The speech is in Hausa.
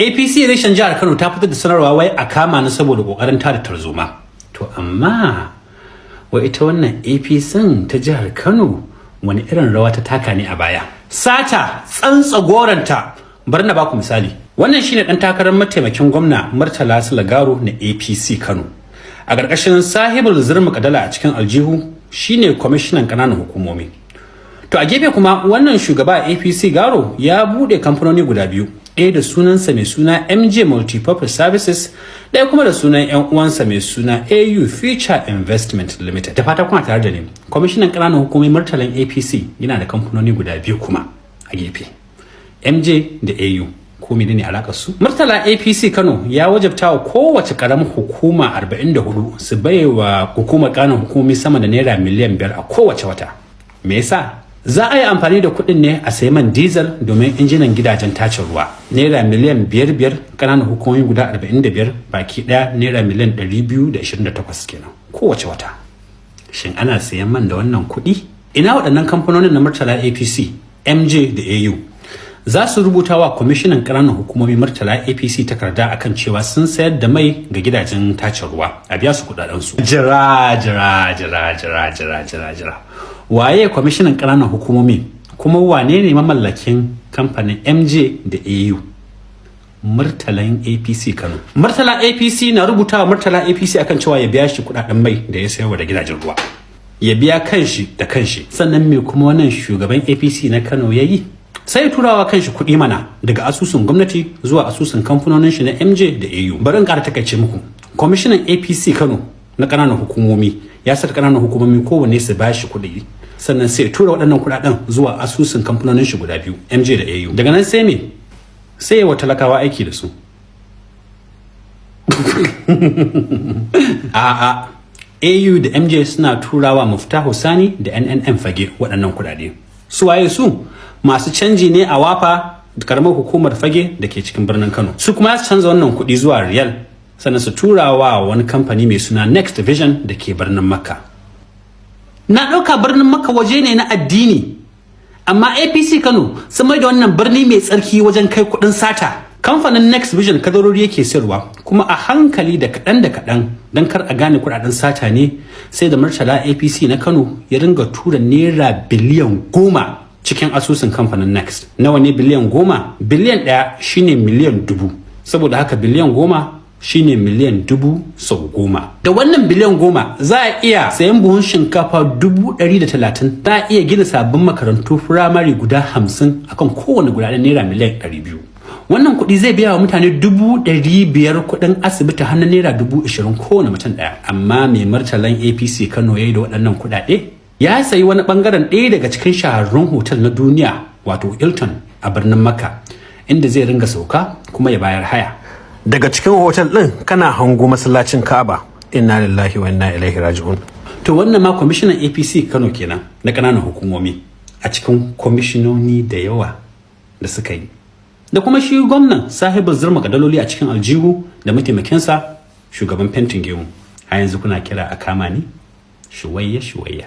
APC reshen jihar Kano ta fitar da sanarwa wai a kama ni saboda kokarin tada tarzoma. To amma wai ita wannan APC ta jihar Kano wani irin rawa ta taka ne a baya? Sata tsantsa goranta. Bari na baku misali. Wannan shine dan takarar mataimakin gwamna Murtala Sule Garo na APC Kano. A ƙarƙashin sahibul zurmi kadala a cikin aljihu shine kwamishinan ƙananan hukumomi. To a gefe kuma wannan shugaba a APC Garo ya bude kamfanoni guda biyu, ɗaya da sunansa mai suna MJ Multipurpose Services, ɗaya kuma da sunan 'yan uwansa mai suna AU Future Investment Limited. Da fata kuna tare da ni. Kwamishinan ƙananan hukumomi Murtalan APC yana da kamfanoni guda biyu kuma a gefe, MJ da AU. Ko menene alakar su? Murtala APC Kano ya wajabta wa kowace karamar hukuma 44 su baiwa hukumar ƙananan hukumomi sama da naira miliyan 5 a kowace wata. Me yasa? Za a yi amfani da kuɗin ne a sayi man diesel domin injinan gidajen tace ruwa. Naira miliyan 5 5, ƙananan hukumomi guda 45, baki ɗaya naira miliyan 228 kenan kowace wata. Shin ana sayan man da wannan kuɗi? Ina waɗannan kamfanonin na Murtala APC, MJ da AU? Za su rubuta wa kwamishinan ƙananan hukumomi Murtala APC takarda akan cewa sun sayar da mai ga gidajen tace ruwa, a biya su kuɗaɗensu. Jira, jira, jira, jira, jira, jira, jira. Waye kwamishinan ƙananan hukumomi, kuma wane ne mamallakin kamfanin MJ da AU? Murtalan APC Kano. Murtala APC na rubuta wa Murtala APC akan cewa ya biya shi kuɗaɗen mai da ya sayarwa da gidajen ruwa. Ya biya kanshi da kanshi. Sannan me kuma wannan shugaban APC na Kano ya yi? Sai turawa kanshi kuɗi mana daga asusun gwamnati zuwa asusun kamfanonin shi na MJ da AU. Bari in ƙara takaice muku. Kwamishinan APC Kano na ƙananan hukumomi ya saka ƙananan hukumomi kowanne su bashi kuɗi, sannan sai tura waɗannan kuɗaɗen zuwa asusun kamfanonin shi guda biyu, MJ da AU. Daga nan sai me? Sai wa talakawa aiki da su? A'a, AU da MJ suna turawa Muftahu Sani da NNM Fage waɗannan kuɗaɗe. Su waye su? Masu canji ne a Wafa, karamar hukumar Fage da ke cikin birnin Kano. Su kuma su canza wannan kuɗi zuwa riyal, sannan su turawa wani kamfani mai suna Next Vision da ke birnin Makka. Na ɗauka birnin Makka waje ne na addini, amma APC Kano sun mai da wannan birni mai tsarki wajen kai kuɗin sata. Kamfanin Next Vision kadarori yake sayarwa, kuma a hankali da kaɗan da kaɗan don kar a gane kuɗaɗen sata ne, sai da Murtala APC na Kano ya ringa tura naira biliyan 10 cikin asusun kamfanin Next. Nawa ne biliyan 10? Biliyan 1 shine miliyan 1000. Saboda haka biliyan 10 shine miliyan 1000 sau 10. Da wannan biliyan 10 za a iya sayan buhun shinkafa 130,000, za a iya gina sabbin makarantu firamare guda 50 akan kowane guda naira miliyan 200. Wannan kuɗi zai biya wa mutane 500,000 kuɗin asibiti hannun naira 20,000 kowane mutum ɗaya. Amma mai Murtalan APC Kano ya yi da waɗannan kuɗaɗe? Ya sayi wani ɓangaren ɗaya daga cikin shahararrun hotel na duniya, wato Hilton a birnin Makka, inda zai ringa sauka kuma ya bayar haya. Daga cikin hotel ɗin kana hango masallacin Ka'aba. Inna lillahi wa inna ilaihi raji'un. To wannan ma kwamishinan APC Kano kenan na ƙananan hukumomi, a cikin kwamishinoni da yawa da suka yi, da kuma shi gwamnan sahibin zurma kadaloli a cikin aljihu da mataimakinsa shugaban fentin gemu. Har yanzu kuna kira a kama ni? Shuwayya shuwayya.